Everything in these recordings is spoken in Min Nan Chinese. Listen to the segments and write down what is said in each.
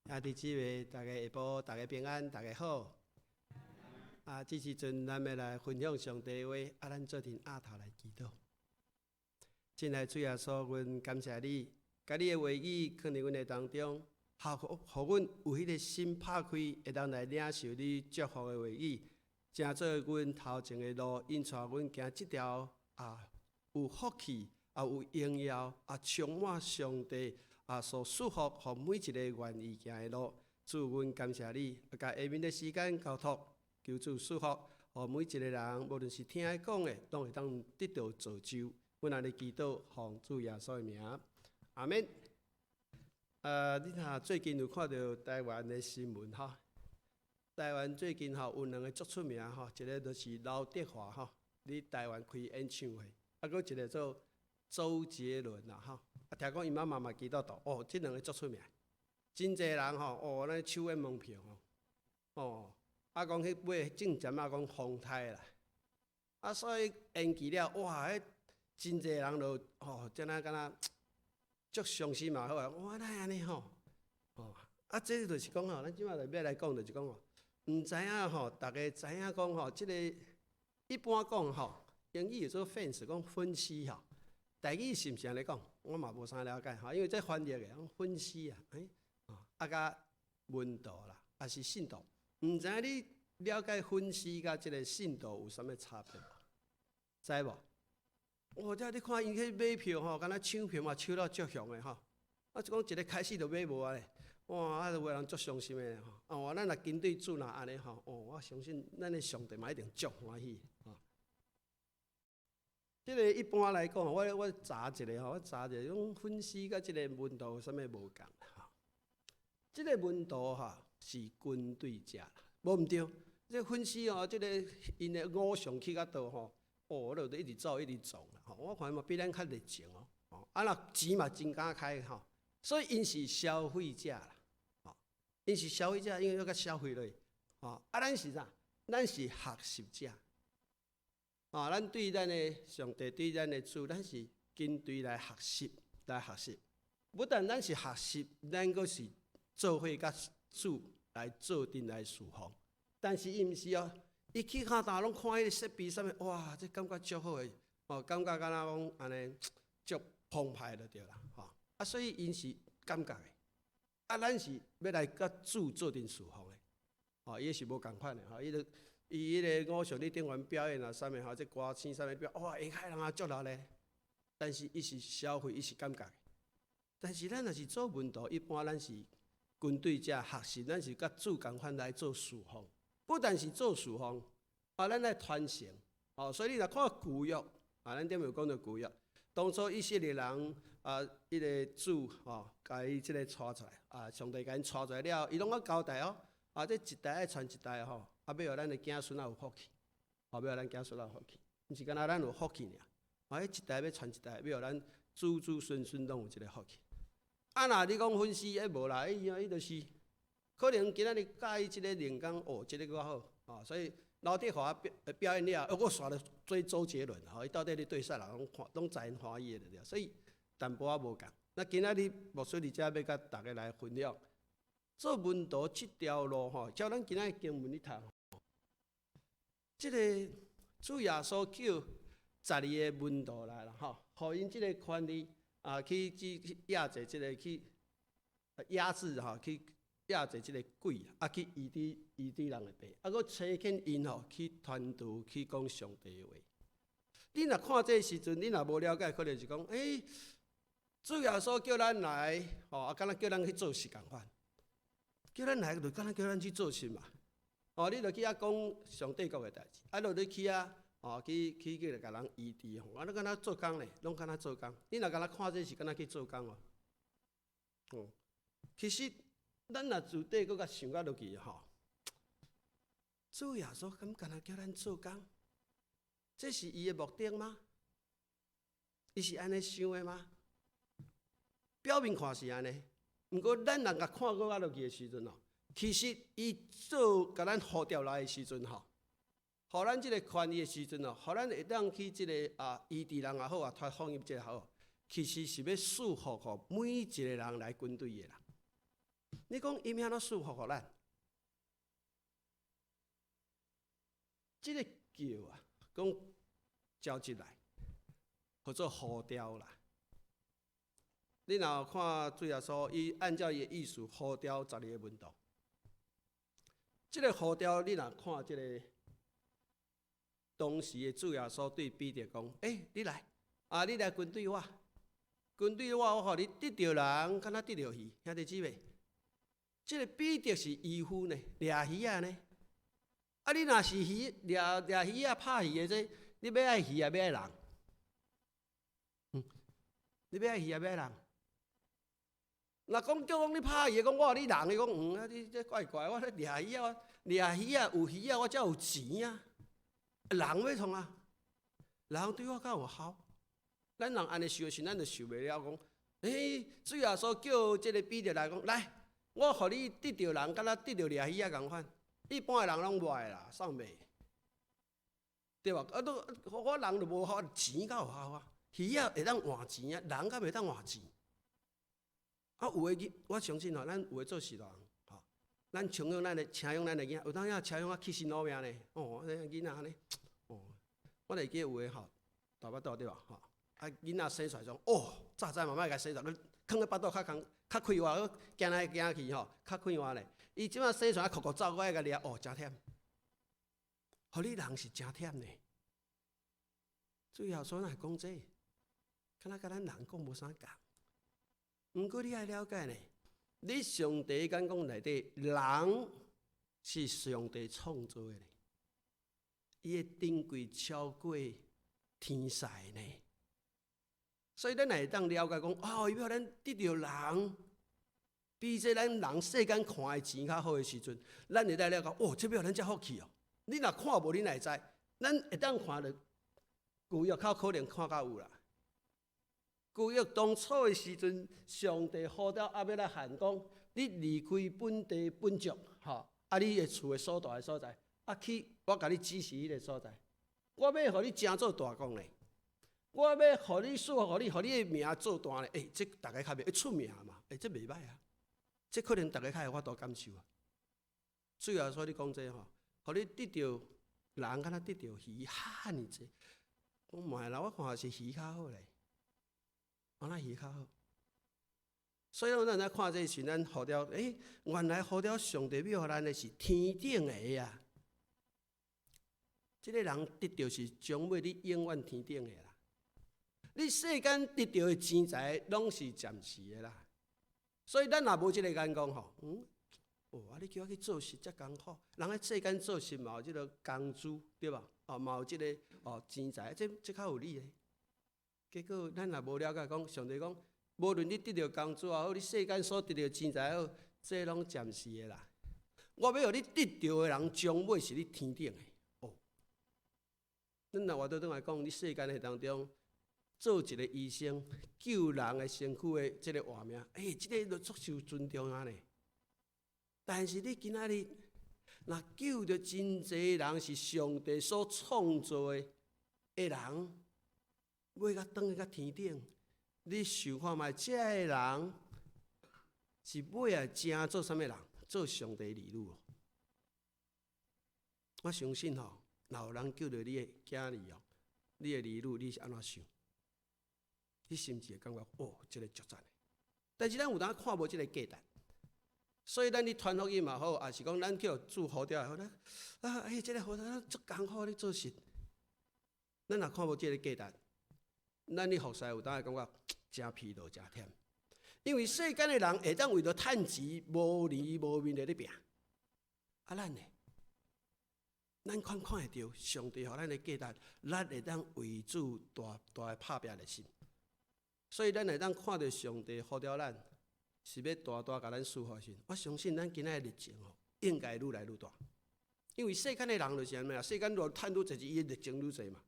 兄弟姊妹，大家下晡，大家平安，大家好。啊，這時陣咱欲來分享上帝話，啊，咱做陣阿頭來祈禱。親愛主耶穌，阮感謝你，共你的話語囥佇阮的當中，予阮有彼个心拍開，會當來領受你祝福的話語，成做阮頭前的路，引帶阮行這條啊有福氣、啊有榮耀、啊充滿上帝啊所賜福，予每一个願意行的路。主，阮感謝你，共下面的時間交託，求主賜福，予每一个人，無論是聽的講的，攏會當得著造就。阮按呢祈禱，奉主耶穌的名，阿們。你若最近有看著台灣的新聞吼？台灣最近吼有兩个足出名吼，一个就是劉德華吼，佇台灣開演唱會，啊，閣一个做周杰倫啦吼。啊，聽講伊媽媽嘛基督徒，哦，這兩个足出名，真濟人吼，哦，咧搶彼門票吼，哦，啊，講去買種針仔講風胎啦，啊，所以延期了，哇，彼真濟人就吼，這若敢若足傷心嘛好啊，哇，哪會按呢吼？哦，啊，這就是講吼，咱這擺就欲來講，就是講吼，毋知影吼，逐家知影講吼，這个一般講吼，英語叫做 fans，講粉絲吼，台語是毋是按呢講？我嘛無啥了解吼，因為這翻譯的講粉絲啊，欸，啊，佮門徒啦，抑是信徒，毋知影你了解粉絲佮這个信徒有啥物差別無？知無？哦，這你看𪜶去買票吼，敢若搶票嘛，搶到足凶的吼。啊，就講一个開始就買無啊咧，哇！啊，有的人足傷心的吼。哦，咱若跟隨主若按呢吼，哦，我相信咱的上帝嘛一定足歡喜吼。這个一般來講，我查一下吼，我查一下，講粉絲佮這个門徒有啥物無仝吼？這个門徒吼是跟隨者啦，無毋對。這粉絲吼，這个𪜶的偶像去甲佗吼。哦，就一直走，一直撞啦！吼，我看嘛比咱較熱情哦。哦，啊若錢嘛真敢開吼，所以𪜶是消費者啦。吼，𪜶是消費者，因為欲共消費落去。吼，啊，咱是啥？咱是學習者。哦，咱對咱的上帝，對咱的主，咱是跟隨來學習，來學習。不但咱是學習，咱閣是做伙佮主來做陣來侍奉。但是伊毋是哦。伊去較大攏看彼个設備啥物，哇！這感覺足好的，哦，感覺敢若講按呢足澎湃就對啦，吼。啊，所以𪜶是感覺的，啊，咱是欲來佮主做陣侍奉的，吼，伊是無仝款的，吼，伊就伊彼个偶像佇頂懸表演啊，啥物吼，這歌星啥物表，哇，下跤人啊足熱咧。但是伊是消費，伊是感覺的。但是咱若是做門徒，一般咱是跟隨者學習，咱是佮主仝款來做侍奉。不但是做侍奉，啊，咱來傳承，哦，所以你若看舊約，啊，咱頂面有講著舊約，當初以色列人啊，彼个主吼，共伊這个帶出來，啊，上帝共𪜶帶出來了，伊攏愛交代哦，啊，這一代愛傳一代吼，啊，欲予咱的子孫仔有福氣，哦，欲予咱子孫仔有福氣，毋是干焦咱有福氣爾，啊，彼一代欲傳一代，欲予咱子子孫孫攏有這个福氣。啊，若你講粉絲，欸，無啦，伊伊就是。可能今仔日佮意這个靈感，哦，這个較好，哦，所以劉德華表表演了，閣煞來追周杰倫，吼，伊到底咧對啥人，攏看，攏知𪜶歡喜的對。所以淡薄仔無仝。那今仔日牧師佇遮欲佮大家來分享，做門徒這條路吼，照咱今仔日經文裡頭，這个主耶穌叫12个門徒來啦，吼，予𪜶這个權利啊，去壓制這个去壓制吼，去壓制這个鬼，啊，去醫治醫治人的病，啊，閣差遣𪜶吼去傳道，去講上帝的話。你若看這時陣，你若無了解，可能是講，欸，主耶穌叫咱來，吼，啊，敢若叫咱去做事仝款，叫咱來就敢若叫咱去做事嘛。哦，你著去遐講上帝國的代誌，啊，著你去遐，哦，去去共人醫治吼，啊，你敢若做工咧，攏敢若做工。你若敢若看這是敢若去做工哦。哦，其實。咱若自底閣較想較落去吼，主耶穌敢敢若叫咱做工？這是伊的目的嗎？伊是按呢想的嗎？表面看是按呢，毋過咱若共看閣較落去的時陣吼，其實伊做共咱呼召來的時陣吼，予咱這个權利的時陣吼，予咱會當去這个啊醫治人也好啊，傳福音這个好，其實是欲賜福予每一个人來跟隨伊的啦。你講伊欲按怎賜福予咱？這个叫啊，講召集來，號做呼召啦。你若看主耶穌，伊按照伊的意思呼召十二个門徒。這个呼召，你若看這个當時的主耶穌對彼得講：欸，你來，啊，你來跟隨我，跟隨我，我予你得著人，敢若得著魚，兄弟姊妹。這个彼得是漁夫呢，掠魚仔呢。啊，你若是魚掠掠魚仔拍魚的這，你欲愛魚抑欲愛人？你欲愛魚抑欲愛人？若講叫講你拍魚，講我予你人，伊講啊，你這怪怪，我咧掠魚仔，掠魚仔有魚仔，我才有錢啊。人欲創啊？人對我較有效。咱人按呢想時，咱就受袂了講。欸，主耶穌叫這个彼得來講，來，我予你得著人，敢若得著掠魚仔仝款。一般的人攏無愛啦，送袂，對無？啊，都我人就無效，錢較有效啊。魚仔會當換錢啊，人敢袂當換錢。啊，有的囡，我相信吼，咱有的做序大人，吼，咱請養咱的，請養咱的囡仔，有當時請養啊起心老命呢。哦，那囡仔按呢，哦，我會記有的吼，大腹肚對無？吼，啊，囡仔生出來種，哦，早知媽媽共生出來，囥佇腹肚較空，較快活，行來行去吼，較快活咧。伊這馬生出來，哭哭走，我愛共掠，哦，誠忝。予你人是誠忝呢。主耶穌哪會講這個？敢若佮咱人講無啥仝。毋過你愛了解呢，你上帝眼光內底，人是上帝創造的，伊的珍貴超過天使呢。所以咱會當了解講，哦，伊欲予咱得著人，比這咱人世間看的錢較好的時陣，咱會當了解，哦，這欲予咱遮福氣哦。你若看無，你哪會知？咱會當看著舊約較可能看較有啦。舊約當初的時陣，上帝呼召亞伯拉罕講：你離開本地本族，吼，啊，你的厝的所在的所在，啊，去我共你指示彼个所在，我欲予你成做大國呢，我欲予你賜福予你，予你的名做大呢。欸，這逐家較袂會出名嘛？欸，這袂䆀啊！這可能逐家較會法度感受啊。主耶穌你講這吼，予你得著人，敢若得著魚，哈爾濟。我毋啦，我看是魚較好咧。我那魚較好，所以咱來看這時，咱呼召，欸，原來呼召上帝欲予咱的是天頂的啊！這个人得著是終尾你永遠天頂的啦。你世間得著的錢財，攏是暫時的啦。所以咱若無這个眼光吼，哦，啊，你叫我去做事遮艱苦，人喺世間做事嘛有這个工資對無？哦，嘛有這个哦錢財，這這較有利的。結果咱若無了解講，上帝講，無論你得著工資也好，你世間所得著錢財也好，這攏暫時的啦。我欲予你得著的人，終尾是你天頂的。哦，咱若活倒轉來講，你世間的當中，做一个醫生，救人的身軀的這个活命，欸，這个都足受尊重啊呢。但是你今仔日，若救著真濟人是上帝所創造的的人。尾仔轉去到天頂，你想看覓？這个人是尾仔成做啥物人？做上帝兒女哦。我相信吼，若有人救著你的囝兒哦，你的兒女，你是按怎想？你是毋是會感覺哦，這个足讚的？但是咱有當看無這个價值，所以咱咧傳福音嘛好，抑是講咱去予主呼召也好，咱啊，欸，這个呼召足艱苦咧做事，咱若看無這个價值，咱咧服侍有當會感覺誠疲勞、誠忝，因為世間的人會當為著趁錢無臉無面的咧拼，啊，咱呢？咱看看會著上帝予咱的價值，咱會當為主大大的拍拚熱心，所以咱會當看著上帝呼召咱，是欲大大共咱賜福的時陣，我相信咱今仔的熱情吼，應該愈來愈大，因為世間的人就是按呢啊，世間若趁愈濟錢，伊的熱情愈濟嘛。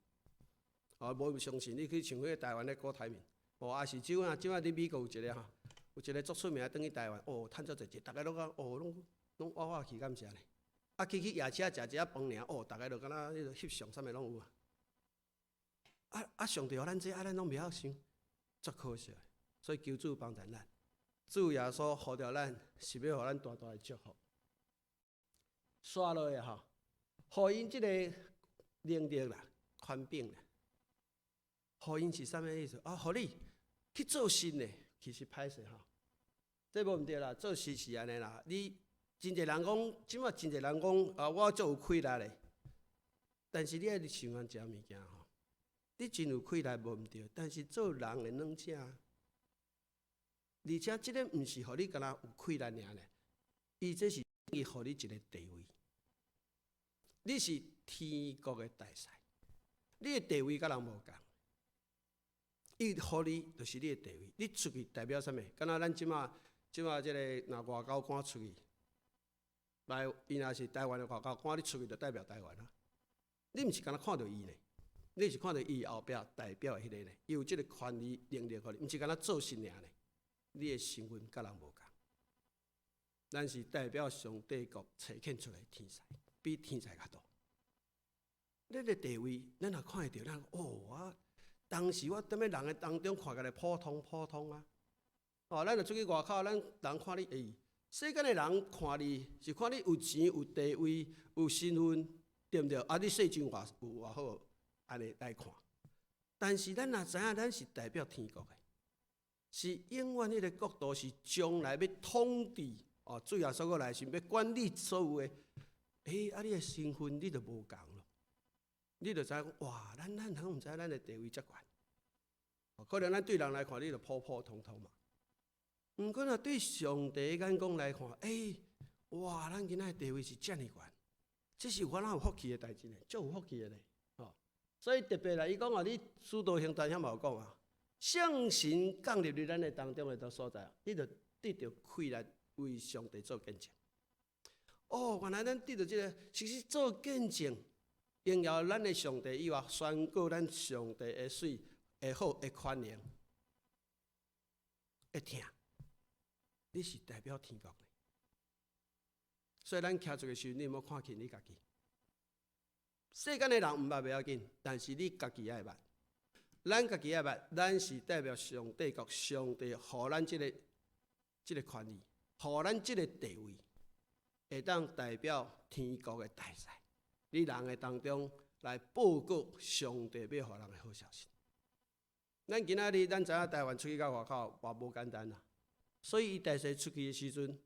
哦，無相信你去像彼个台灣的郭台銘，哦，抑是這馬這馬佇美國有一个吼，有一个足出名，轉去台灣，哦，趁足濟錢，逐家攏講，哦，攏攏挖挖去感謝呢。啊，去去夜市食一仔飯爾，哦，逐家就敢若彼个翕相啥物攏有啊。啊啊，上帝予咱這，啊，咱攏袂曉想，足可惜的。所以求主幫助咱，主耶穌呼召咱，是欲予咱大大的祝福。煞落來吼，予𪜶這个能力啦、權柄啦，予𪜶是啥物意思？啊，予你去做事呢，其實歹勢吼，這無毋對啦，做事是按呢啦。你真濟人講，這馬真濟人講啊，我足有氣力咧。但是你愛想按一項物件吼，你真有氣力無毋對，但是做人會軟正，而且這个毋是予你干焦有氣力爾咧，伊這是伊予你一个地位，你是天國的大使，你的地位佮人無仝。伊予你就是你的地位，你出去代表啥物？敢若咱這馬這馬這个若外交官出去，來伊若是台灣的外交官，你出去就代表台灣啊。你毋是干焦看著伊呢，你是看著伊後壁代表的彼个呢，伊有這个權利能力予你，毋是干焦做事爾呢。你的身份佮人無仝，咱是代表上帝國差遣出來的天使，比天使較大。咱的地位，咱若看會著，咱哦，我當時我踮咧人的當中看起來普通普通啊。哦，咱若出去外口，咱人看你，欸，世間的人看你是看你有錢、有地位、有身份，對毋對？啊，你勢真偌有偌好，按呢來看。但是咱若知影，咱是代表天國的，是永遠彼个國度是將來欲統治哦，主耶穌閣來時欲管理所有的。欸，啊，你的身份你就無仝咯，你就知影講哇，咱通毋知咱的地位遮懸。可能咱對人來看，你就普普通通嘛。毋過若對上帝眼光來看，欸，哇，咱囡仔的地位是遮爾懸，這是我哪有福氣的代誌呢？足有福氣的咧，吼。所以特別來，伊講啊，你使徒行傳遐嘛有講啊，聖神降臨佇咱的當中的所在，你就得著氣力為上帝做見證。哦，原來咱得著這个，其實做見證，榮耀咱的上帝以外，宣告咱上帝的水、的好、的寬容、會疼。你是代表天國的，所以咱徛出去時，你毋好看輕你家己。世間的人毋捌袂要緊，但是你家己愛捌。咱家己愛捌，咱是代表上帝國，上帝予咱這个權利，予咱這个地位，會當代表天國的大使，佇人的當中來報告上帝欲予人的好消息。咱今仔日咱知影台灣出去到外口，嘛無簡單啦。所以伊大使出去的時陣，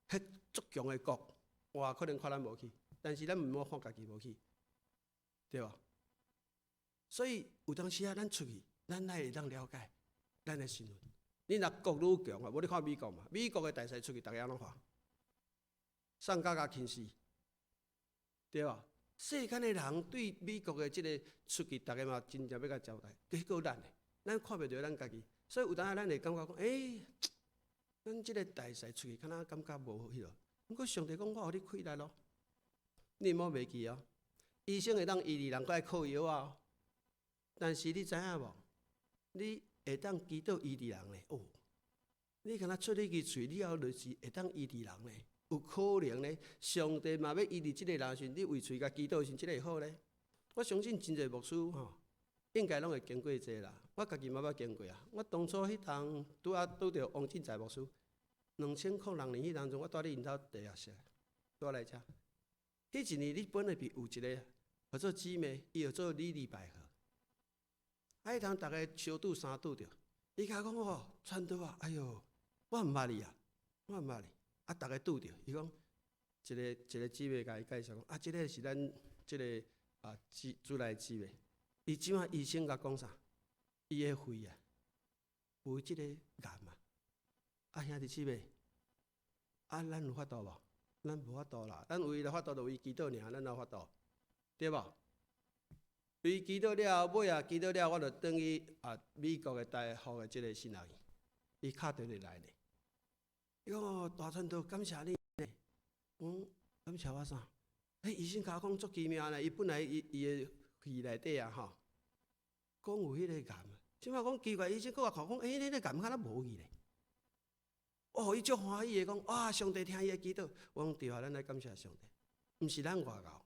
彼足強的國，哇，可能看咱無去，但是咱毋好看家己無去，對無？所以有當時啊，咱出去，咱愛會當了解咱的身份。你若國愈強啊，無你看美國嘛，美國的大使出去，逐家攏看，送甲共輕視，對無？世間的人對美國的這个出去，逐家嘛真正欲共招待，結果咱呢，咱看袂著咱家己，所以有當時咱會感覺講，欸，咱這个大使出去，敢若感覺無彼落。毋過上帝講，我予你氣力咯，你毋好袂記哦。醫生會當醫治人，閣愛靠藥啊。但是你知影無？你會當祈禱醫治人咧？哦，你敢若出你支喙，你後就是會當醫治人咧。有可能咧，上帝嘛欲醫治這个人時，你為喙共祈禱時，這个會好咧。我相信真濟牧師吼，應該攏會經過這啦。我家己嘛捌經過啊。我當初彼當拄仔拄著王進財牧師，2006年彼當陣，我蹛佇𪜶兜地下室，拄仔來遮。彼一年你本來邊有一个號做姊妹，伊號做李李百合。啊，彼當逐家相拄相拄著，伊共我講哦，傳道啊，哎喲，我毋捌你啊，我毋捌你。啊，逐家拄著，伊講一个一个姊妹共伊介紹講，啊，這个是咱這个啊主主內姊妹。伊這馬醫生共講啥？伊的肺啊，有這个癌啊。啊，兄弟姊妹，啊，咱有法度無？咱無法度啦。咱唯一的法度就為祈禱爾，咱有法度，對無？為祈禱了後，尾仔祈禱了，我就轉去啊美國的大學的這个神學院，伊敲電話來呢。伊講哦，大傳道感謝你呢。我講感謝我啥？欸，醫生共我講足奇妙呢。伊本來伊伊的肺內底啊吼，講有彼个癌。這馬講奇怪，醫生閣共看講，欸，你那个癌敢若無去咧。哦，伊足歡喜的講，哇，上帝聽伊的祈禱。我講對啊，咱來感謝上帝，毋是咱偌𠢕。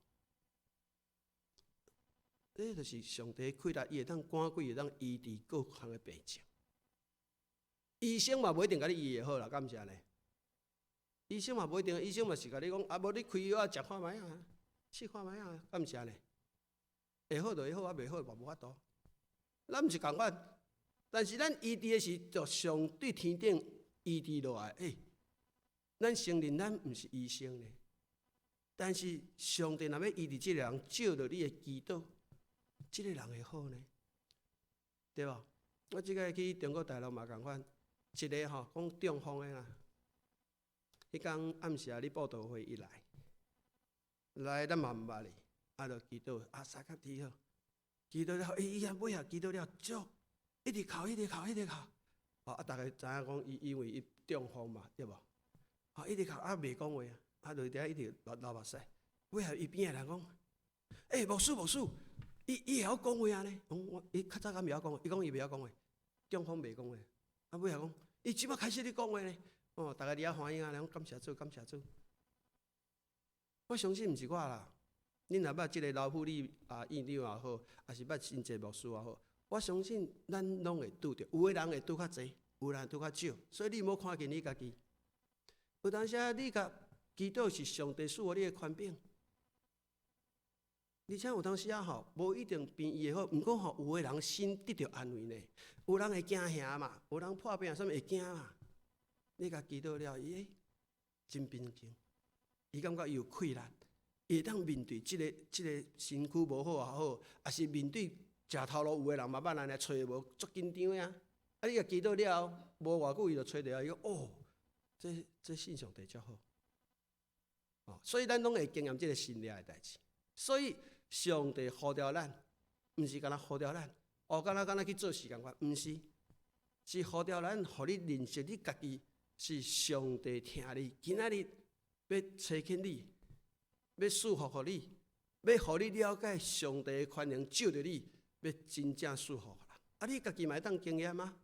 這就是上帝氣力，伊會當趕鬼，會當醫治各項的病症。醫生嘛無一定共你醫會好啦，敢毋是按呢？醫生嘛無一定，醫生嘛是共你講，啊無你開藥啊，食看覓啊，試看覓啊，敢毋是按呢？會好就會好，啊袂好嘛無法度。咱毋是仝款，但是咱醫治的是就上對天頂醫治落來。欸，咱承認咱毋是醫生呢，但是上帝若欲醫治這個人，照著你的祈禱，這個人會好呢，對無？我這擺去中國大陸嘛仝款，一个吼講中風的啦，彼工暗時啊，咧佈道會伊來，來咱嘛毋捌伊，啊，就祈禱啊，相佮治好，祈禱了後，欸，伊啊尾仔祈禱了，足一直哭，一直哭，一直哭，哦，啊，逐家知影講伊因為伊中風嘛，對無？啊，一直哭啊，袂講話啊，啊，就佇遐一直流流目屎。尾仔伊邊仔人講：欸，牧師牧師，伊伊會曉講話啊呢？講我伊較早敢袂曉講話，伊講伊袂曉講話，中風袂講話。啊，尾仔講，伊這擺開始咧講話呢。哦，逐家佇遐歡喜啊，講感謝主，感謝主。我相信毋是我啦，恁若捌這个老婦女啊院長也好，抑是捌真濟牧師也好，我相信咱攏會拄著，有的人會拄較濟，有的人拄較少，所以你毋好看輕你家己。有當時啊，你共祈禱是上帝賜予你的權柄，而且有當時啊吼，無一定病醫會好，毋過吼，有的人心得著安慰呢。有人會驚嚇嘛，有人破病啥物會驚嘛。你共祈禱了，伊真平靜，伊感覺伊有氣力，伊會當面對這个這个身軀無好也好，抑是面對食頭路有的人嘛捌按呢揣無，足緊張的啊。啊，你共祈禱了後，無偌久伊就揣著啊，伊講哦。這這信上帝足好，哦，所以咱攏會經驗這个神蹟的代誌。所以上帝呼召咱，毋是干焦呼召咱，哦，敢若敢若去做事仝款，毋是，是呼召咱，予你認識你家己是上帝疼你，今仔日欲差遣你，欲賜福予你，欲予你了解上帝的權能，藉著你，欲真正賜福予人。啊，你家己嘛會當經驗嗎？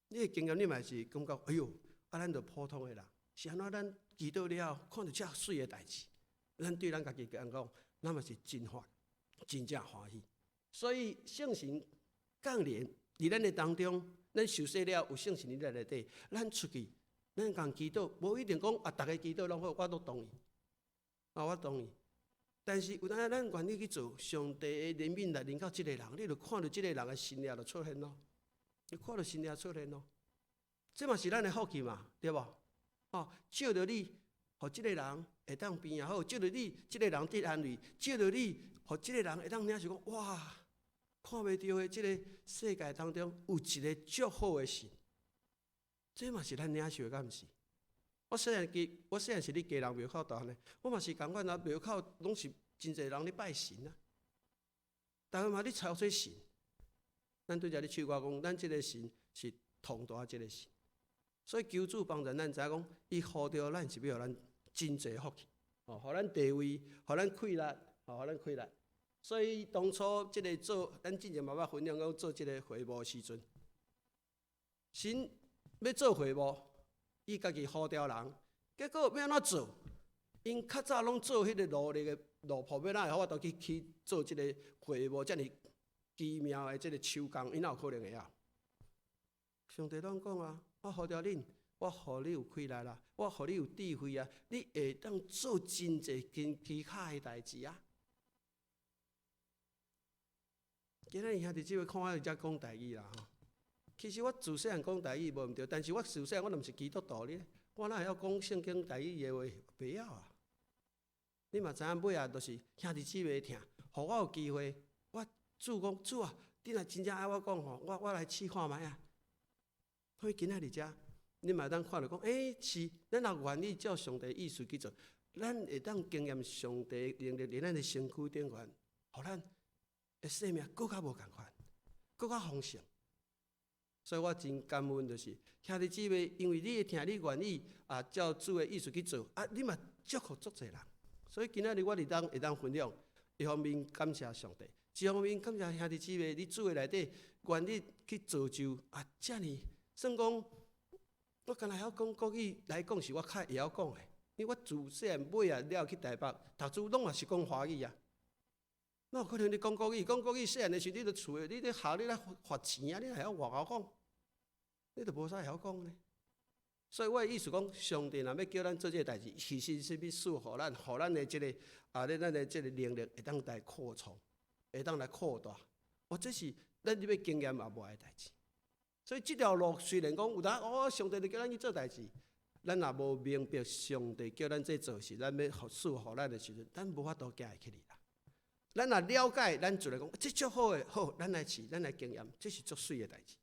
你的經驗你嘛是感覺，哎喲。啊，咱就普通的人，是按怎咱祈禱了後，看著遮媠的代誌，咱對咱家己講講，咱嘛是真歡，真正歡喜。所以聖神降臨佇咱的當中，咱受洗了有聖神佇咱內底，咱出去，咱共祈禱，無一定講啊，逐个祈禱攏好，我都同意，啊，我同意。但是有當時咱願意去做，上帝的憐憫來臨到這个人，你就看著這个人的神蹟就出現咯，你看著神蹟出現咯。這嘛是咱的福氣嘛，對無？哦，藉著你，予這个人會當變好；藉著你，這个人得安慰；藉著你，予這個人會當領受講，哇，看袂著的這个世界當中有一个足好的神，這嘛是咱領受的，敢毋是？我細漢記，我細漢是佇基隆廟口大漢的，我嘛是仝款啊，廟口攏是真濟人咧拜神啊，逐家嘛咧操這神。咱拄才咧唱歌講，咱這个神是同大這个神。所以求主幫助咱，知影講，伊呼召咱是欲予咱真濟福氣，哦，予咱地位，予咱氣力，哦，予咱氣力。所以當初這个做，咱之前嘛捌分享講做這个會幕時陣，神欲做會幕，伊家己呼召人，結果欲按怎做？𪜶較早攏做彼个奴隸的奴僕，欲哪會法度去去做這个會幕，遮爾奇妙的這个手工，𪜶哪有可能會曉？上帝攏講啊，我呼召恁，我予你有氣力啦，我予你有智慧啊，你會當做真濟真奇巧的代誌啊！今仔日兄弟姊妹看我佇遮講台語啦吼，其實我自細漢講台語無毋對，但是我自細漢我毋是基督徒咧，我哪會曉講聖經台語的話？袂曉啊！你嘛知影尾仔就是兄弟姊妹疼，予我有機會，我主講主啊，你若真正愛我講吼，我我來試看覓啊！所以今仔日遮，你嘛會當看著講，欸，是，咱若願意照上帝意思去做，咱會當經驗上帝能力佇咱的身軀頂懸，予咱的生命閣較無仝款，閣較豐盛。所以我真感恩，就是兄弟姊妹，因為你的疼，你願意啊，照主的意思去做，啊，你嘛祝福足濟人。所以今仔日我佇當會當分享，一方面感謝上帝，一方面感謝兄弟姊妹，佇主的內底願意去造就啊，遮爾。算講，我敢若會曉講國語來講，是我較會曉講的，因為我自細漢尾仔了去台北讀書，攏嘛是講華語啊。哪有可能你講國語？講國語細漢的時，你佇厝的，你咧學，你咧罰錢啊，你會曉偌𠢕講？你就無啥會曉講呢。所以我的意思講，上帝若欲叫咱做這个代誌，其實是欲賜予咱，予咱的這个啊，咱的這个能力會當來擴充，會當來擴大。哦，這是咱欲經驗也無的代誌。所以這條路雖然講有當哦，上帝就叫咱去做代誌，咱若無明白上帝叫咱這做是咱欲賜予咱的時陣，咱無法度行會起去啦。咱若了解，咱就來講，這足好的，好，咱來試，咱來經驗，這是足媠的代誌。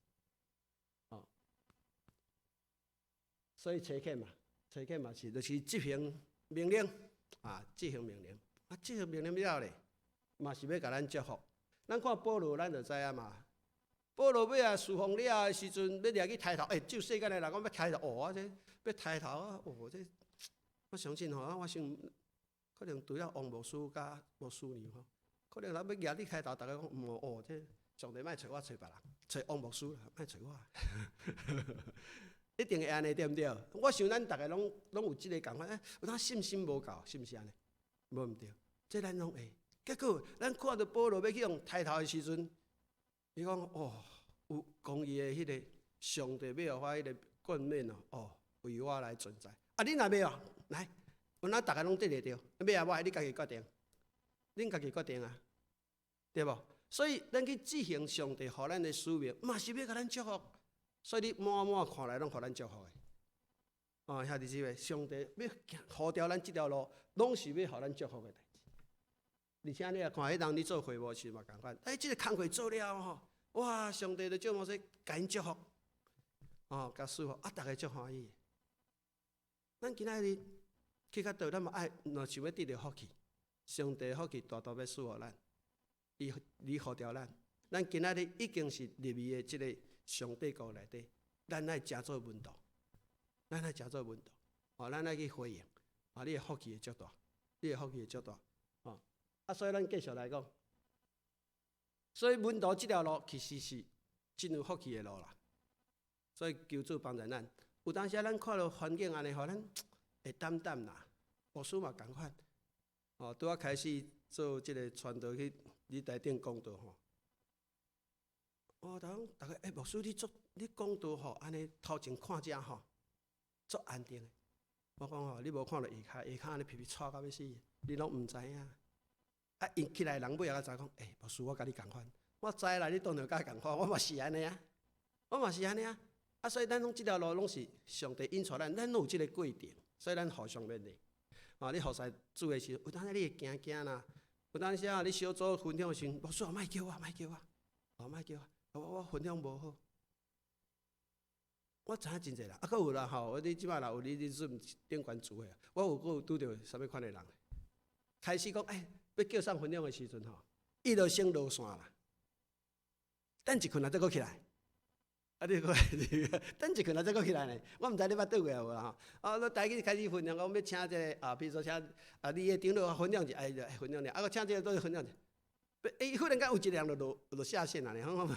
哦，所以差遣嘛，差遣嘛是就是執行命令啊，執行命令啊，執行命令了咧，嘛是欲共咱祝福。咱看保羅，咱就知影嘛。保羅尾仔侍奉了的時陣，欲掠去刣頭，欸，照世間的人講欲刣頭，哦，這欲刣頭啊，哦，這我相信吼，我想可能除了王牧師佮牧師娘吼，可能人欲掠你刣頭，逐家講毋哦，這上帝莫揣我，揣別人，揣王牧師啦，莫揣我，一定會按呢，對毋對？我想咱逐家攏攏有這个仝款，欸，有當信心無夠，是毋是按呢？無毋對，這咱攏會。結果咱看著保羅欲去予刣頭的時陣，伊講哦，有公義的彼个上帝欲予我彼个冠冕哦，哦，為我來存在。啊，恁若欲哦，來，阮仔逐家攏得會著，欲抑無，你家己決定，恁家己決定啊，對無？所以咱去執行上帝予咱的使命，嘛是欲共咱祝福。所以你滿滿看來攏予咱祝福的。哦，兄弟姊妹，上帝欲呼召咱這條路，攏是欲予咱祝福的代誌。而且你若看彼當你做會幕時嘛仝款，欸，這个工課做了吼，哇！上帝就照摩西共𪜶祝福，哦，共賜福，啊，逐家足歡喜。咱今仔日去較倒，咱嘛愛若想欲得著福氣，上帝福氣大大欲賜予咱，伊伊呼召咱，咱今仔日已經是入伊的這个上帝國內底，咱愛誠做門徒，咱愛誠做門徒，哦，咱愛去回應，啊，你的福氣會足大，你的福氣會足大，哦，啊，所以咱繼續來講，所以門徒這條路其實是真有福氣的路啦。所以求主幫助咱。有當時咱看著環境按呢，予咱會膽膽啦，牧師嘛仝款。哦，拄仔開始做這個傳道去禮台頂講道吼。哦，逐講逐家欸，牧師你足你講道吼，按呢頭前看遮吼，足安定的。我講吼，你無看著下跤，下跤按呢皮皮掣到欲死，你攏毋知影。啊，𪜶起來人尾仔才知講，欸，牧師我佮你仝款，我知啦，你當然佮我仝款，我嘛是按呢啊，我嘛是按呢啊。啊，所以咱攏這條路攏是上帝引帶咱，咱攏有這个過程，所以咱互相勉勵。啊，你服侍主的時陣，有當時你會驚驚啦，有當時啊，你小組分享的時陣，牧師啊，莫叫我，莫叫我，哦，莫叫我，我我分享無好。我知影真濟人，啊，閣有啦吼，你這擺若有你你 Zoom 頂懸聚會，我有閣有拄著啥物款的人？開始講，欸，欲叫上分享的時陣吼，伊就先落線啦，等一困啊，再閣起來。啊，你閣等一困啊，再閣起來呢？我毋知你捌拄過無啦吼？啊，你台語開始分享，講欲請這个啊，比如說請啊，你的長老分享者，哎，分享者，啊，閣請這个倒去分享者。欸，忽然間有一個人就落落下線啊！你講講，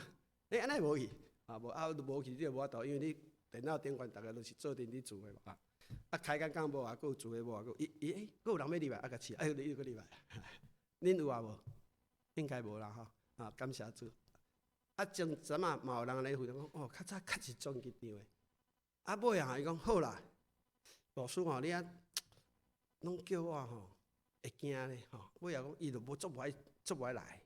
欸，按呢無去，啊無啊無去，你就無法度，因為你電腦頂懸逐家攏是做陣佇聚會嘛。啊，開講講無啊，閣有聚會無啊，閣伊伊欸，閣有人欲入來，啊，共試，哎，你又閣入來，恁有啊無？應該無啦吼，啊，感謝主。啊，前陣仔嘛有人來分享講，哦，較早確實總緊張的。啊，尾仔伊講好啦，牧師吼，你啊，攏叫我吼會驚咧吼。尾仔講伊就無足無愛足無愛來。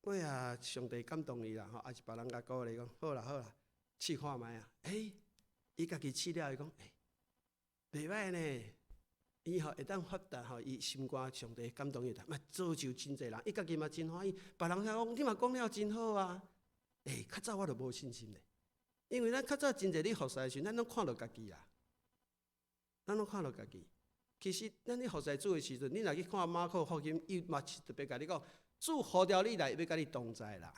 尾仔上帝感動伊啦吼，抑是別人共鼓勵講好啦好啦，試看覓啊。欸，伊家己試了，伊講欸，袂歹呢。伊吼會當發達吼，伊心肝上帝感動伊，嘛造就真濟人，伊家己嘛真歡喜。別人聽講你嘛講了真好啊！欸，較早我就無信心咧，因為咱較早真濟咧服侍的時陣，咱攏看著家己啊，咱攏看著家己。其實咱咧服侍主的時陣，你若去看馬可福音，伊嘛是特別共你講，主呼召你來，欲佮你同在啦，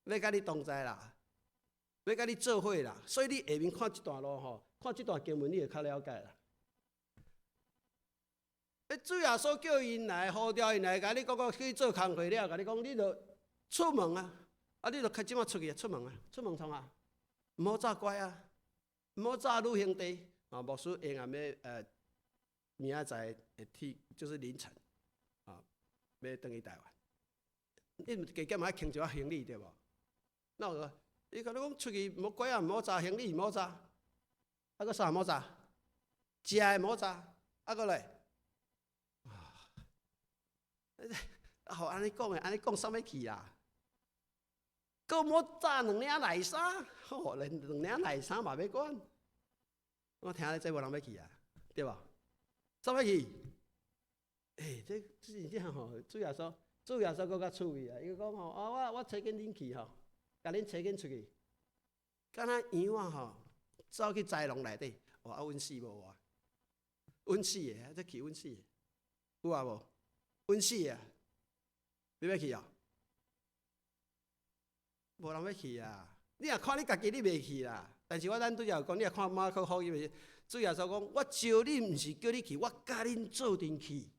欲佮你同在啦，欲佮你做伙啦。所以你下面看這段路吼，看這段經文，你會較了解啦。主耶穌叫𪜶來，呼召𪜶來，共你講講去做工課了，共你講，你著出門啊！啊，你著開這馬出去啊，出門啊，出門創啥？毋好紮乖啊，毋好紮女兄弟。啊，牧師下暗欲明仔載會去，就是凌晨啊，欲轉去台灣。你毋加減嘛愛扛一寡行李對無？那有伊共你講出去毋好拐仔毋好紮，行李毋好紮，啊閣啥毋好紮？食的毋好紮，啊閣咧？啊！予按呢講的，按呢講啥欲去啊？閣毋好紮兩領內衫，吼，連兩領內衫嘛欲管。我聽咧這無人欲去啊，對無？啥欲去？欸，這真正吼，主耶穌，主耶穌閣較趣味啊！伊講吼，啊，我差遣恁去吼，共恁差遣出去，敢若羊仔吼，走去豺狼內底，哇！啊，阮死無啊？阮死的，這去阮死的，有啊無？阮死啊！你欲去哦？無人欲去啊！你若看你家己，你袂去啦。但是我咱拄才有講，你若看馬可福音，主耶穌講：我召恁毋是叫你去，我佮恁做陣去。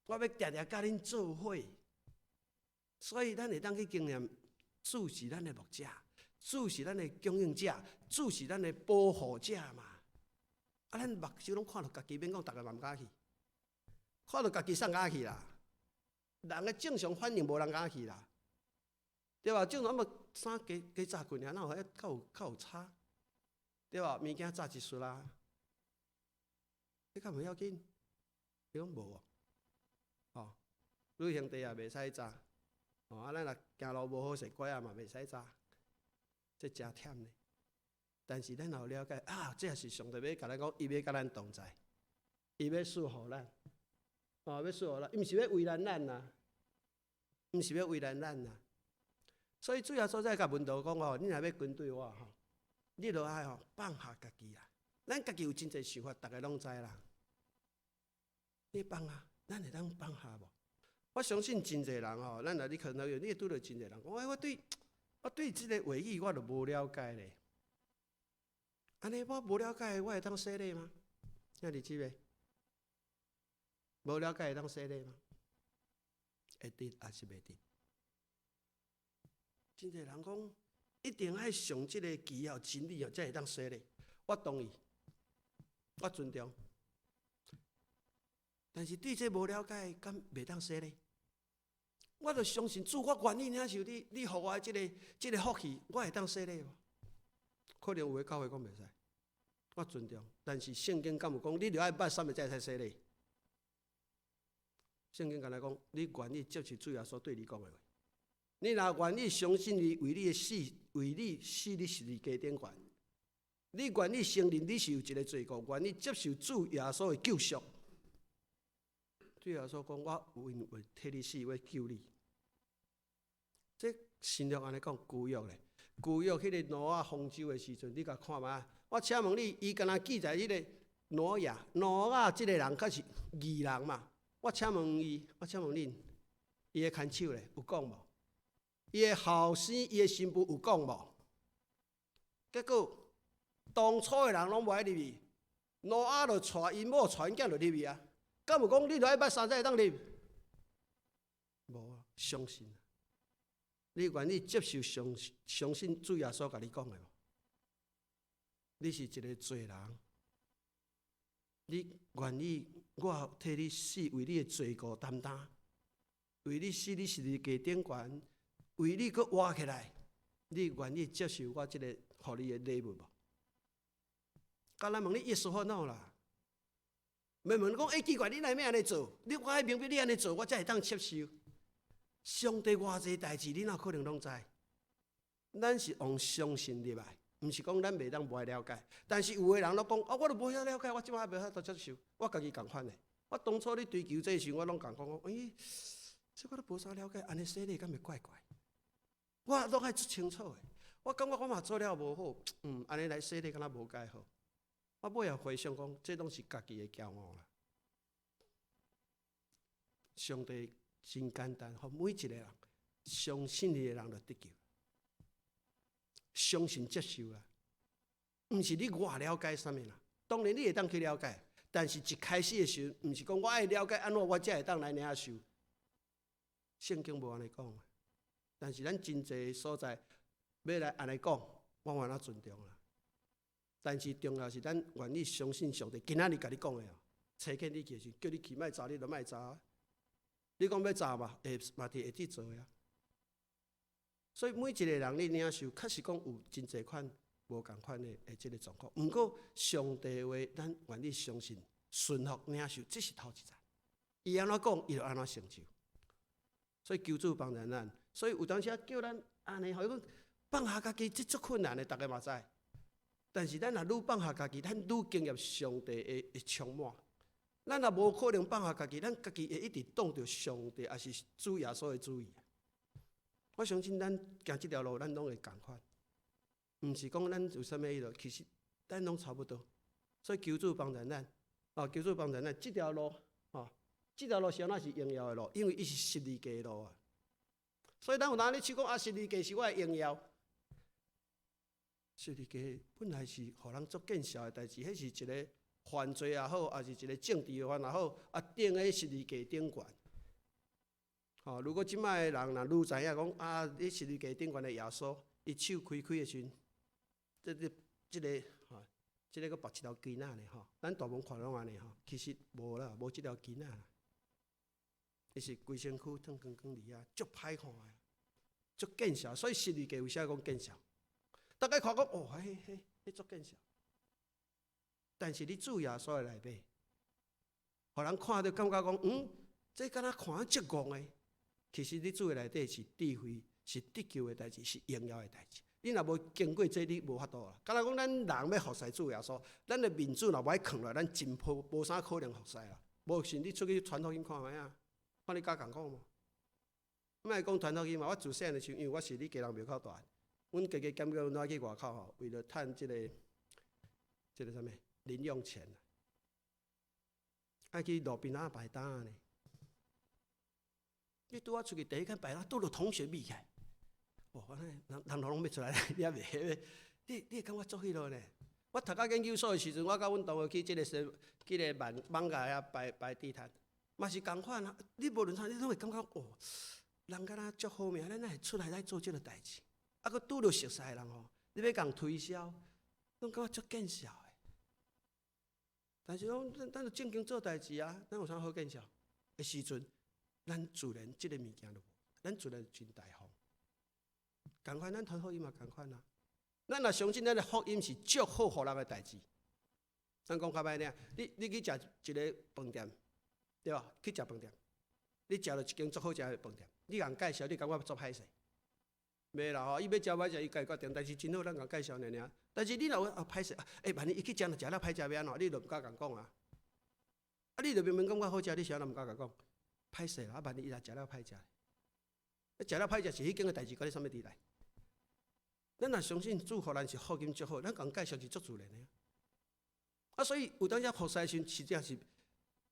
我欲定定佮恁做伙。所以咱會當去經驗，主是咱的牧者，主是咱的供應者，主是咱的保護者嘛。啊，咱目睭攏看著家己，免講逐个嘛毋敢去，看著家己啥敢去啦。人的正常反應無人敢去啦，對吧？正常嘛，衫加加紮緊爾，哪有遐較有差？對吧？物件紮一束啦，這較袂要緊。你講無哦？哦，旅行袋也袂使紮，哦，啊，咱若行路無好勢，拐仔嘛袂使紮，這誠忝咧。但是咱若有了解啊，這也是上帝欲共咱講，伊欲佮咱同在，伊欲賜予咱，哦，欲賜予咱，伊毋是欲為難咱啊，毋是欲為難咱啊。所以主耶穌才共門徒講吼，你若欲跟隨我吼，你著愛吼放下家己啊。咱家己有真濟想法，逐个攏知啦。你放下，咱會當放下無？我相信真濟人吼，咱若你可能有，你會拄著真濟人講，哎，我對這个話語我著無了解咧。按呢我無了解，我會當洗禮嗎？兄弟姊妹，無了解會當洗禮嗎？會得抑是袂得？真濟人講，一定愛上這个基要真理哦，才會當洗禮。我同意，我尊重。但是對這無了解，敢袂當洗禮？我著相信主，我願意領受你，你予我的這个福氣，我會當洗禮無？可能有的教會講袂使，我尊重。但是聖經敢有講，你著愛捌啥物才會使洗禮？聖經敢若講，你願意接受主耶穌對你講的話？你若願意相信伊為你的死，為你死佇十字架頂懸，你願意承認你是有一个罪過，願意接受主耶穌的救贖。主耶穌講：我因為替你死，欲救你。這新約按呢講，舊約咧，舊約彼个挪亞方舟的時陣，你共看覓？我請問你，伊敢若記載彼个挪亞，挪亞這个人確是義人嘛？我請問伊，我請問恁，伊的牽手咧有講無？伊的後生，伊的新婦有講無？結果當初的人攏無愛入去，挪亞就帶𪜶某帶𪜶囝就入去啊。敢有講你著愛捌啥才會當入？無啊，相信。你願意接受相信主耶穌共你講的無？你是一个罪人，你願意我替你死，為你的罪過擔當，為你死，佇十字架頂懸，為你閣活起來，你願意接受我這个予你的禮物無？敢若問你 yes or no 啦？袂問講，欸，奇怪，你哪會按呢做？你我愛明白你按呢做，我才會當接受。上帝偌濟代誌，你哪可能攏知？咱是用相信入來，毋是講咱袂當無愛了解。但是有的人攏講，啊，我都無遐了解，我這擺還袂法度接受，我家己仝款的。我當初咧追求這時，我攏共款講，欸，這我都無啥了解，按呢洗禮敢會怪怪？我攏愛足清楚的。我感覺我嘛做了無好，按呢來洗禮敢若無蓋好。我尾仔回想講，這攏是家己的驕傲啦。上帝真簡單，予每一個人相信伊的人就得救，相信接受啦。毋是你偌了解啥物啦，當然你會當去了解，但是一開始的時陣，毋是講我愛了解按怎，我才會當來領受。聖經無按呢講，但是咱真濟所在欲來按呢講，我嘛尊重啦。但是重要是咱願意相信上帝今仔日共你講的哦，差遣你去的時，叫你去莫紮，你就莫紮。你講欲紮嘛，會嘛佇會去做啊。所以每一個人你領受，確實講有真濟款無仝款的這个狀況。毋過上帝話，咱願意相信、順服、領受，這是頭一層。伊按怎講，伊就按怎成就。所以求主幫助咱。所以有當時仔叫咱按呢，予伊講放下家己，這足困難的，逐家嘛知。但是咱若愈放下家己，咱愈經驗上帝的充滿。咱若無可能放下家己，咱家己會一直擋著上帝，抑是主耶穌的旨意。我相信咱行這條路，咱攏會仝款。毋是講咱有啥物彼落，其實咱攏差不多。所以求主幫助咱，哦，求主幫助咱。這條路，哦，這條路是按怎是榮耀的路？因為伊是十字架的路啊。所以咱有當咧唱講啊，十字架是我的榮耀。十字架本來是予人足見笑的代誌，彼是一个犯罪也好，抑是一个政治犯也好，啊，釘佇十字架頂懸。吼，如果這擺的人若愈知影講啊，佇十字架頂懸的耶穌，伊手開開的時陣，這個吼，這个閣縛一條巾仔呢吼，咱大部分看攏按呢吼，其實無啦，無這條巾仔啦，伊是規身軀脫光光佇遐，足歹看的，足見笑。所以十字架為啥講見笑？逐家看講哦，彼彼彼足見笑。但是佇主耶穌的內底，予人看著感覺講，嗯，這敢若看足戇的。其實佇主的內底是智慧，是得救的代誌，是榮耀的代誌。你若無經過這，你無法度啦。敢若講咱人欲服侍主耶穌，咱的面子若無愛囥落來，咱真無無啥可能服侍啦。無信你出去傳福音看覓啊？看你敢共講無？莫講傳福音嘛，我自細漢的時陣，因為我是佇基隆廟口大，阮加加減減阮去外口吼，為了趁這個啥物零用錢，愛去路邊仔擺擔呢。你拄仔出去第一間擺擔，拄著同學米起來，哦，人人攏欲出來，你猶袂，你會感覺足彼落呢？我讀到研究所的時陣，我佮阮同學去這个說，去個網網咖遐擺擺地攤，嘛是仝款啊。你無論啥，你攏會感覺哦，人敢若足好命，咱哪會出來來做這个代誌？啊，閣拄著熟似的人吼，你欲共推銷，攏感覺足見笑的。但是講，咱咱就正經做代誌啊，咱有啥好見笑的時陣？咱自然這个物件就無，咱自然真大方。仝款，咱傳福音嘛仝款啊。咱若相信咱的福音是祝福予人的代誌，咱講較歹聽，你去食一个飯店，對吧？去食飯店，你食著一間足好食的飯店，你共介紹，你感覺足歹勢？袂啦吼，伊欲食歹食，伊家決定。但是真好，咱共介紹爾爾。但是你若有啊歹勢，欸，萬一伊去食，若食了歹食欲按怎？你就毋敢共講啊。啊，你就明明感覺好食，你啥都毋敢共講。歹勢啦，啊！萬一伊若食了歹食，食了歹食是彼間的代誌，關你啥物佇內？咱若相信主予咱是福音祝福，咱共介紹是足自然的。啊，所以有當時服侍時，實際是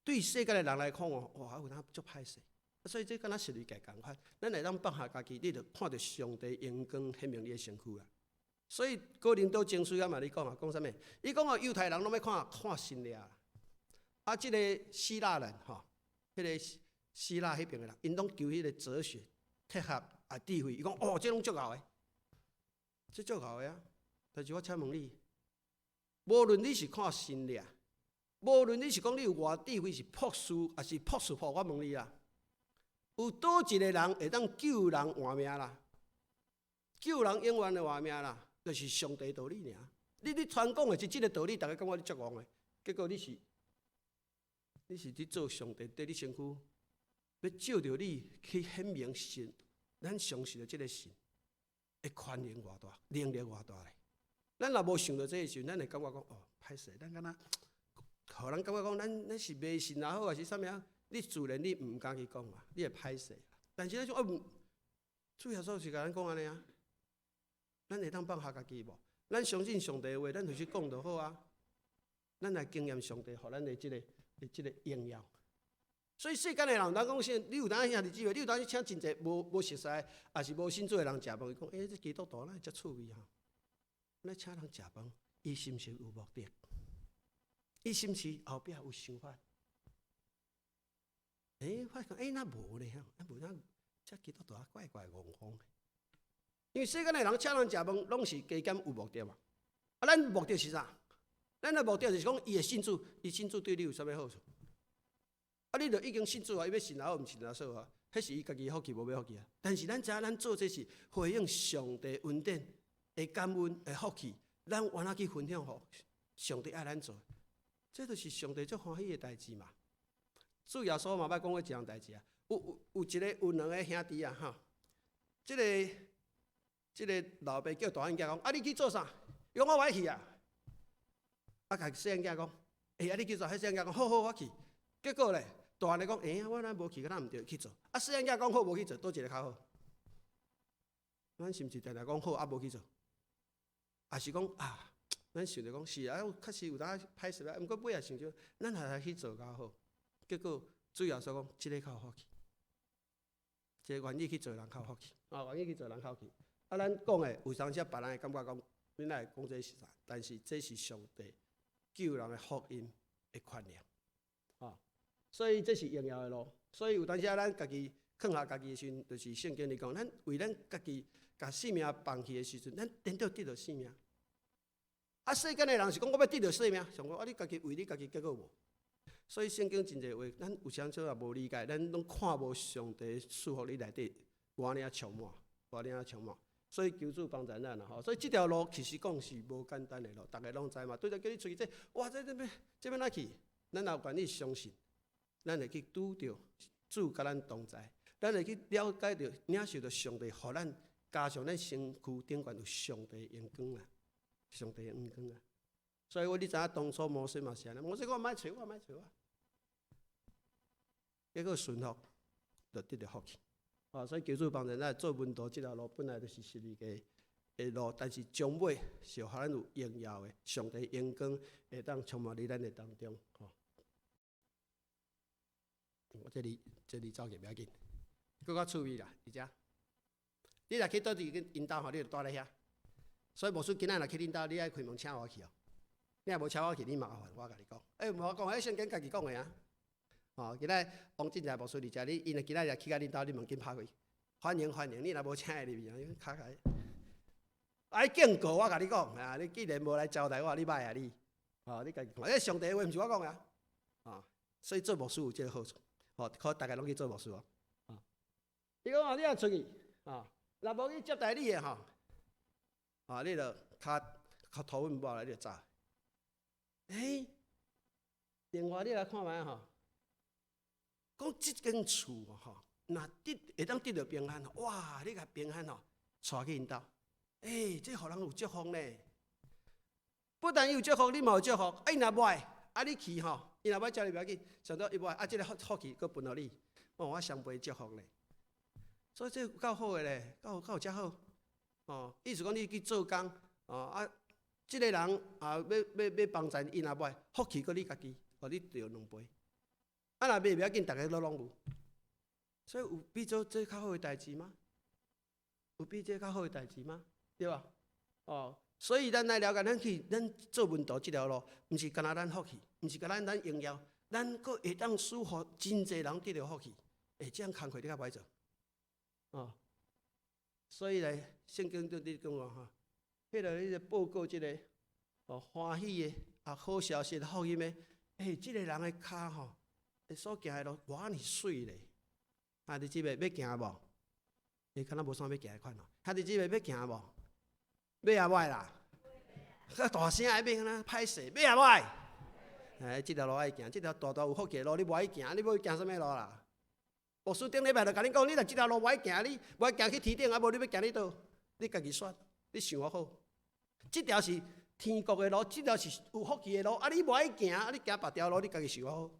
對世界的人來講哦，哇，有當足歹勢。啊，所以這敢若十字架仝款，咱會當放下家己，你就看著上帝榮光顯明你的身軀啊。所以哥林多前書遐嘛咧講啊，講啥物？伊講哦，猶太人攏欲看看神跡，啊，這个希臘人吼，彼个希臘彼邊的人，𪜶攏求彼个哲學、哲學啊智慧。伊講哦，這攏足𠢕的，這足𠢕的啊！但是我請問你，無論你是看神跡，無論你是講你有偌智慧是博士，抑是博士博，我問你啊，有佗一个人會當救人活命啦？救人永遠的活命啦，就是上帝道理爾。你咧傳講的是這个道理，逐家感覺你足戇的，結果你是佇做上帝佇你身軀。欲藉著你去顯明神，咱相信的這个神，會權能偌大，能力偌大咧。咱若無想著這个時陣，咱會感覺講哦，歹勢，咱敢若，予人感覺講咱是迷信也好，抑是啥物啊？你自然你毋敢去講啊，你會歹勢。但是咱說哦，主耶穌是共咱講按呢啊，咱會當放下家己無？咱相信上帝的話，咱就去講就好啊。咱來經驗上帝予咱的這个榮耀。所以世間的人，咱講啥？你有當兄弟姊妹，你有當請真濟無熟似，抑是無信主的人食飯，伊講：欸，這基督徒哪會遮趣味吼？來請人食飯，伊是毋是有目的？伊是毋是後壁有想法？欸，發覺欸，若無咧吼，啊無咱這基督徒啊怪怪戇戇的。因為世間的人請人食飯，攏是加減有目的嘛。啊，咱目的是啥？咱的目的就是講，伊會信主，伊信主對你有啥物好處？啊，你著已經信主啊，伊欲信也好，毋信也好啊，彼是伊家己福氣無欲福氣啊。但是咱知影，咱做這是回應上帝恩典的感恩的福氣，咱願意去分享予上帝愛咱做，這就是上帝足歡喜的代誌嘛。主耶穌嘛捌講過一項代誌啊，有一個有兩个兄弟啊，吼，這個老爸叫大漢囝講，啊，你去做啥？伊講我無愛去啊。啊，共細漢囝講，欸，啊，你去做？彼細漢囝講，好好，我去。結果咧，大漢講，欸，我若無去，敢若毋對，去做。啊，細漢囝講好無去做，佗一个較好？咱是毋是定定講好啊，無去做？抑是講啊，咱想著講是啊，確實有當歹勢啊，毋過尾仔想著，咱還是去做較好。結果主耶穌講，這个較有福氣，這個願意去做人較有福氣，啊，願意去做人較有福氣。啊，咱講的有當時別人會感覺講，你哪會講這是啥？但是這是上帝救人的福音的權能，啊，所以這是榮耀的路。所以有當時咱家己放下家己的時陣，就是聖經裡講，咱為咱家己共性命放棄的時陣，咱顛倒得著性命。啊，世間的人是講我欲得著性命，想講啊，你家己為你家己結果無。所以聖經真濟話，咱有時陣也無理解，咱攏看無上帝賜福你內底偌爾充滿，偌爾充滿。所以求主幫助咱啦吼。所以這條路其實講是無簡單的路，逐个攏知嘛。對著叫你出去這，哇，這欲按怎去？咱若願意相信，咱會去拄著主佮咱同在，咱會去了解著、領受著上帝，予咱加上咱身軀頂懸有上帝榮光啊，上帝榮光啊。所以我你知影當初摩西嘛是按呢，摩西講莫揣我，莫揣我，結果順服就得著福氣。啊，所以求主幫助咱做門徒這條路本來就是十字架的路，但是終尾是予咱有榮耀的上帝榮光會當充滿佇咱的當中。吼，我這裡這裡走去袂要緊，閣較趣味啦，佇遮。你若去佗佇𪜶兜吼，你就蹛咧遐。所以牧師今仔若去恁兜，你愛開門請我去哦。你若無請我去，你麻煩，我共你講。欸，無我講，彼聖經家己講的啊。吼，今仔王進財牧師佇遮，你𪜶若今仔日去到恁兜，你門緊拍開，歡迎歡迎。你若無請伊入去，你敲開。愛警告我共你講，啊，你既然無來招待我，你䆀啊你。吼，你家己看，這上帝的話毋是我講的啊。啊，所以做牧師有這个好處，吼，可逐家攏去做牧師哦。啊，伊講啊，你若出去，啊，若無去接待你的吼，啊，你就跤跤塗粉抹來，你就走。欸，另外你來看覓吼，講這間厝吼，若得會當得著平安，哇！你共平安吼，帶去𪜶兜，欸，這予人有祝福呢。不但伊有祝福，你嘛有祝福。啊，伊若無愛，啊，你去吼，伊若無愛接你袂要緊，上到伊無愛，啊，這个福氣閣分予你，哦，我雙倍祝福咧。所以這夠好的咧，夠遮好。哦，意思講你去做工，哦啊，這个人啊，欲幫助伊若無愛，福氣閣你家己，予你著兩倍。啊，若袂袂要緊，逐个都攏有。所以有比做這較好的代誌嗎？有比這較好的代誌嗎？對吧？哦，所以咱來了解，咱去咱做門徒這條路，毋是干焦咱福氣，毋是干焦咱榮耀，咱閣會當使予真濟人得著福氣。欸，這樣工課你較無愛做？哦，所以咧，聖經就佇講哦，吼，彼个報告這个哦歡喜的啊好消息福音的，欸，這个人的跤吼，所行的路偌爾媠咧。兄弟姊妹欲行無？欸，敢若無啥欲行的款哦。兄弟姊妹欲行無？欲抑無愛啦？較大聲的欲敢若歹勢，欲抑無愛？欸，這條路愛行，這條大大有福氣的路，你無愛行，你欲行啥物路啦？牧師頂禮拜就共恁講，你若這條路無愛行，你無愛行去天頂，啊無你欲行佇佗？你家己選，你想好。這條是天國的路，這條是有福氣的路，啊你無愛行，啊你行別條路，你家己想好。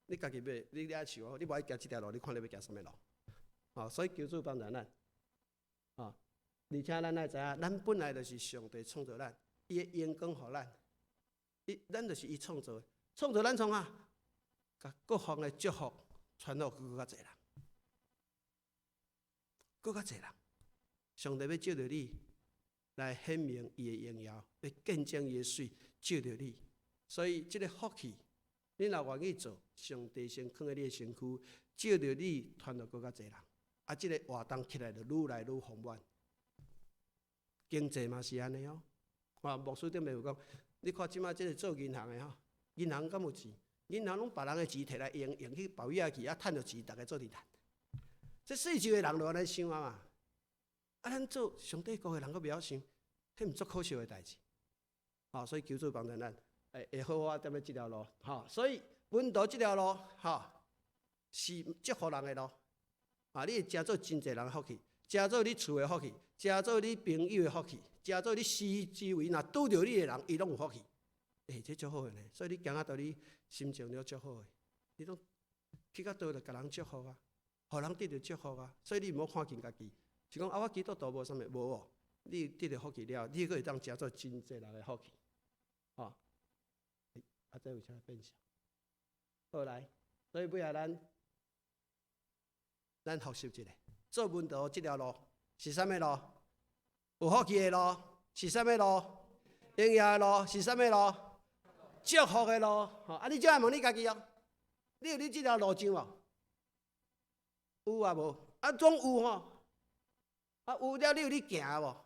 你家己欲，你愛想好，你無愛行這條路，你看你欲行啥物路？哦，所以求主幫助咱。哦，而且咱愛知影，咱本來就是上帝創造咱，伊的榮光予咱，伊咱就是伊創造的，創造咱創啥？共各方的祝福傳予閣較濟人，閣較濟人。上帝欲藉著你來顯明伊的榮耀，欲見證伊的媠，藉著你。所以這个福氣，你若願意做，上帝先囥佇你的身軀，藉著你傳予閣較濟人。啊，這个活動起來就愈來愈豐滿。經濟嘛是按呢哦。啊，牧師頂面有講，你看這擺這个做銀行的吼，銀行敢有錢？銀行攏別人的錢提來用，用去保額去，啊，趁著錢，逐家做佇趁。這世上的人就按呢想啊嘛。啊，咱做上帝國的人，閣袂曉想，彼毋足可笑的代誌。吼，所以求主幫助咱，會好好踮咧這條路。吼，所以門徒這條路，吼，是祝福人的路。啊，你會成做真濟人的福氣，成做你厝的福氣，成做你朋友的福氣，成做你四周圍若拄著你的人，伊攏有福氣。欸，這足好的呢。所以你行到佗，你心情就足好的。你攏去到佗就共人祝福啊，予人得著祝福啊。所以你毋好看輕家己，是講啊，我基督徒無啥物，無哦。你得著福氣了，你閣會當成做真濟人的福氣。吼，啊，這為啥變小？好來，所以尾仔咱複習一下，做門徒這條路是啥物路？有福氣的路是啥物路？榮耀的路是啥物路？祝福的路。吼，啊，你這愛問你家己哦，你有佇這條路上無？有啊無？啊，總有吼。啊，有了，你有咧行無？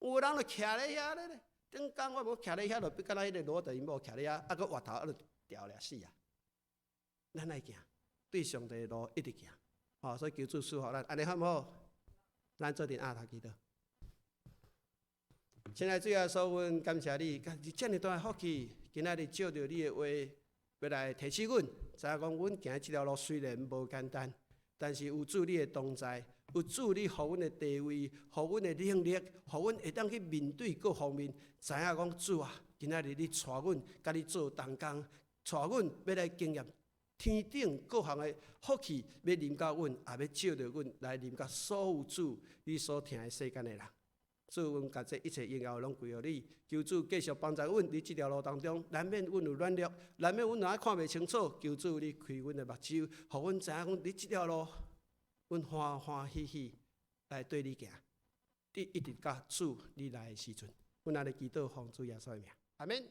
有的人就徛咧遐咧，頂工我無徛咧遐，就比敢若彼个羅得𪜶某徛咧遐，啊，閣活頭啊，就掉了死啊！咱愛行，對上帝的路一直行，吼，所以求主賜福咱，按呢好毋好？咱做陣阿頭祈禱。親愛主耶穌，阮感謝你，你遮爾大的福氣，今仔日借著你的話，欲來提醒阮，知影講阮行這條路雖然無簡單，但是有主你的同在，有主你予阮的地位，予阮的能力，予阮會當去面對各方面，知影講主啊，今仔日你帶阮共你做同工，帶阮欲來經驗天頂各項的福氣，欲臨到阮，也欲借著阮來臨到所有主你所疼的世間的人。主，阮共這一切榮耀攏歸予你，求主繼續幫助阮佇這條路當中，難免阮有軟弱，難免阮若看袂清楚，求主你開阮的目睭，予阮知影講佇這條路，阮歡歡喜喜來綴你行，你一直到主你來的時陣，阮按呢祈禱奉主耶穌的名，阿們。